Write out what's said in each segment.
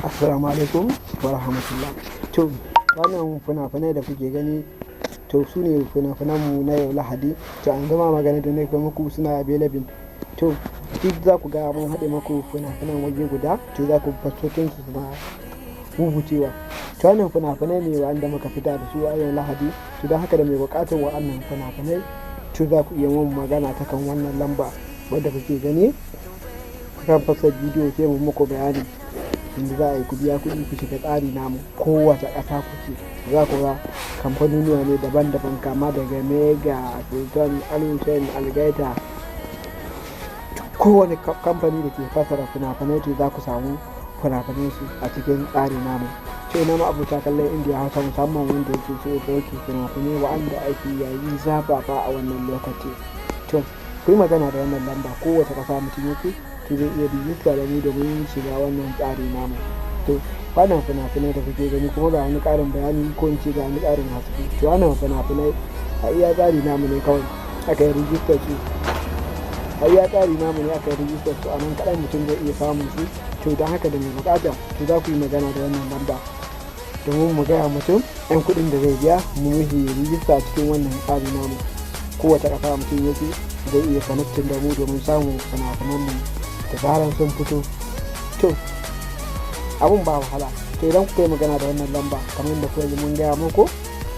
Assalamu alaikum wa rahmatullah. To, wannan fina-finai da kuke gani, to su ne fina-finanmu na yau Lahadi. To, an gama magana da nake muku, suna available. To, duk za ku ga mun haɗe muku fina-finan waje guda, to za ku fastotin su suna bubucewa. To, wannan fina-finai ne wanda muka fita da su a yau Lahadi. To, don haka da mai buƙatar wa'annan fina-finai, to za ku iya mun magana ta kan wannan lamba wadda kuke gani kan fasa bidiyo, sai mu muku bayani inda za a yi ku biya kuɗi ku shiga tsari namu. Kowace ƙasa kuke, za ku ga kamfanoniwa ne daban-daban, kama daga Mega, Sultan, Al-Hussein, Algaita, kowane kamfani da ke fasara fina-finai, to za ku samu fina-finan su a cikin tsari namu. To, ina ma abota kallon Indiya, Hausa, musamman wanda yake so ya ɗauki fina-finai wa'anda ake yayi zafafa a wannan lokaci. To, ku yi magana da wannan lamba. Kowace ƙasa mutum yake, to zai iya rijista da mu domin shiga wannan tsari namu. To, wannan fina-finai da kuke gani, kuma ga wani ƙarin bayani, ko in ce ga wani ƙarin haske. To, wannan fina-finai a iya tsari namu ne kawai aka yi rijistar su. A iya tsari namu ne aka yi rijistar su. A nan kaɗan mutum zai iya samun su. To, don haka da mai buƙata, to za ku yi magana da wannan lamba domin mu gaya mutum 'yan kuɗin da zai biya mu mishi rijista cikin wannan tsari namu. Kowace ƙasa mutum yake, zai iya connecting da mu domin samun fina-finan mu da zaran sun fito. To, abun ba wahala. To, idan kuka yi magana da wannan lamba kamar da kuka ji mun gaya muku,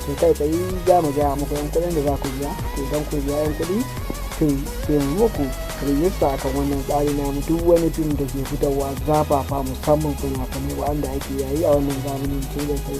to kai tsaye za mu gaya muku yan kuɗin da za ku biya. To, idan ku biya yan kuɗi, to sai mu muku rijista akan wannan tsari namu. Duk wani fim da ke fitarwa zafafa, musamman fina-finai wa'anda ake yayi a wannan zamanin, to da kai